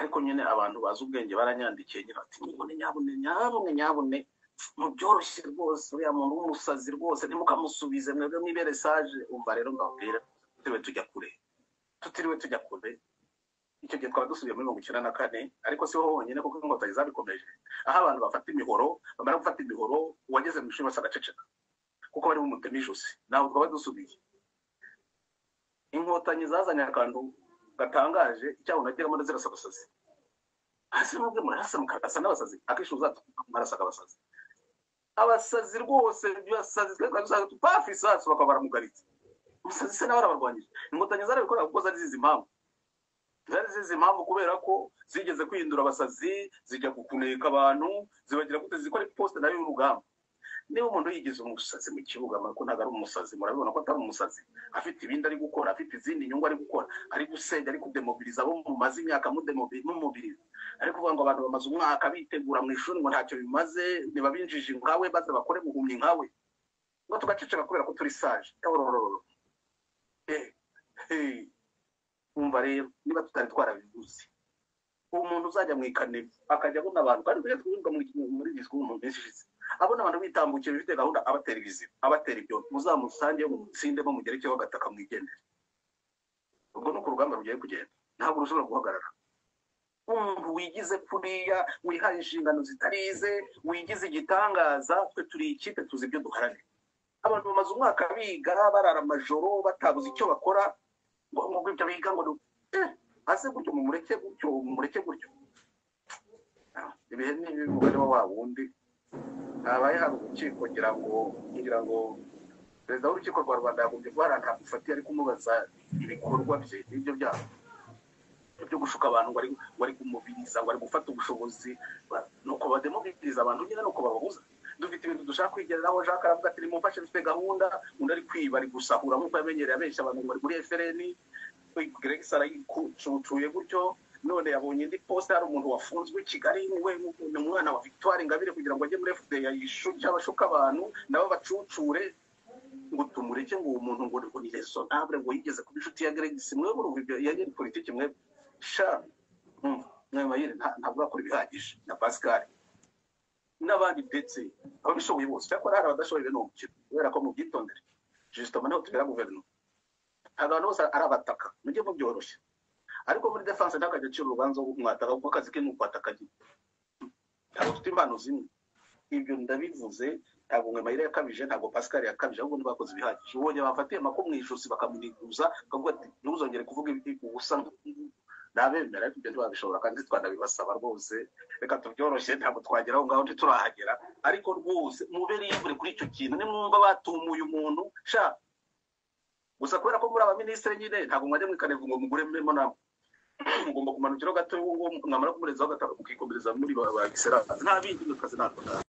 Ariko nyine abantu bazi ubwenge baranyandikiye nyine bati: "Nyabune, nyabune, nyabune, nyabune, mubyoroshye rwose, uriya muntu w'umusazi rwose ntimukamusubize, mwebwe mwibere sage." Umva rero mbabwire, tutiriwe tujya kure, tutiriwe tujya kure, icyo gihe twaba dusubiye muri 94. Ariko si ho honyine, kuko Inkotanyi zabikomeje, aho abantu bafata imihoro, bamara gufata imihoro, uwageze mu ishuri wese agaceceka kuko bari bumutema ijosi. Ntabwo twaba dusubiye. Inkotanyi zazanye akantu gatangaje, icyago nageramo zirasa abasazi. Hasi mwebwe murarasa, mukarasa n'abasazi. Akenshi mwarasa abasazi, abasazi rwose, abasazi twari dusanzwe pafu isasu bakaba baramugaritse. Umusazi se nawe arabarwanyije. Inkotanyi zarabikora kuko zari zizi impamvu, zari zizi impamvu, kubera ko zigeze kwihindura abasazi, zijya kuneka abantu, zibagira gute, zikora poste nayo y'urugamba. Niba umuntu yigize umusazi mu kibuga, ko ntabwo ari umusazi, murabibona ko atari umusazi, afite ibindi ari gukora, afite izindi nyungu ari gukora, ari gusenya, ari kudemobiliza abo mumaze imyaka mumobiriza, ari kuvuga ngo abantu bamaze umwaka bitegura mu ishuri ngo ntacyo bimaze, ntibabinjije nkawe, maze bakore buhumyi nkawe, ngo tugaceceka kubera ko turi sage. Umva rero, niba tutari twarabivuze, umuntu uzajya mu ikanevu akajya abona abantu, kandi tujya twibuka muri discours mu minsi ishize, abona abantu bitambukiye bifite gahunda, abatera ibiziba, abatera ibyo, muzamusange mutsindemo, mugerekeho agataka, mwigendere. Ubwo ni uko urugamba rugiye kugenda, ntabwo rushobora guhagarara. Umuntu wigize kuriya, wihaye inshingano zitarize, wigize igitangaza, twe turi ikipe, tuzi ibyo duharanira. Abantu bamaze umwaka biga, barara amajoro, batabuze icyo bakora, ngo ibyo biga ngo ase gutyo, mumureke gutyo, mumureke gutyo. Ibihe ni ibi, umugani wa wa wundi. Habaye hari urukiko, ngira ngo perezida w'urukiko rwa Rwanda yagombye guhara ntabwo ari kumubaza ibikorwa bye n'ibyo byaha byo gushuka abantu, ngo ari kumubiriza, ngo ari gufata ubushobozi. Nuko bademobiliza abantu nyine, nuko bababuza. Dufite ibintu dushaka kwigereraho. Jacques aravuga ati: "Nimumfashe, dufite gahunda." Undi ari kwiba, ari gusahura nk'uko yamenyereye, abeshya abantu ngo ari muri FLN. Grex arayicucuye gutyo, none yabonye indi poste. Hari umuntu wafunzwe i Kigali, we ni umwana wa Victoire Ingabire, kugira ngo ajye muri FDL, yishuke, abashuka abantu nabo bacucure, ngo tumureke, ngo uwo muntu ngo ni raisonnable, ngo yigeze kuba inshuti ya Grex. Mwe murumva ibyo yari politiki? Mwe sha mwe mayire ntabwo akora ibihagije, na Pascal n'abandi, ndetse ababishoboye bose. Cyakora hari abadashoboye bene uwo mukino, kubera ko mubyitondere, justement niho tubera guverinoma. Ntabwo abantu bose ari abataka, mujye mubyoroshya. Ariko muri défense ntakajya acira urubanza mwataka, kuko akazi ke ni ukwataka nyine. Ntabwo dufite impano zimwe, ibyo ndabivuze. Ntabwo mwe mayire yakabije, ntabwo Pascal yakabije, ahubwo ntibakoze ibihagije. Ubonye bafatiye amako mu ijosi, bakamuniguza, bakavuga ati: "Ntuzongere kuvuga ubusa." Nabemera, ariko ibyo ntibabishobora kandi twanabibasaba rwose. Reka tubyoroshye, ntabwo twagera aho ngaho, ntiturahagera. Ariko rwose mube libre kuri icyo kintu. Nimwumva batumuye umuntu sha, gusa kubera ko muri abaminisitiri nyine, ntabwo mwajya mwikanevu ngo mugure murimo, namwe mugomba kumanukiraho gato, ngo mwamara kumurezaho gatatu mukikomereza muri ba gisera. Nta bindi, mu kazi ntabwo.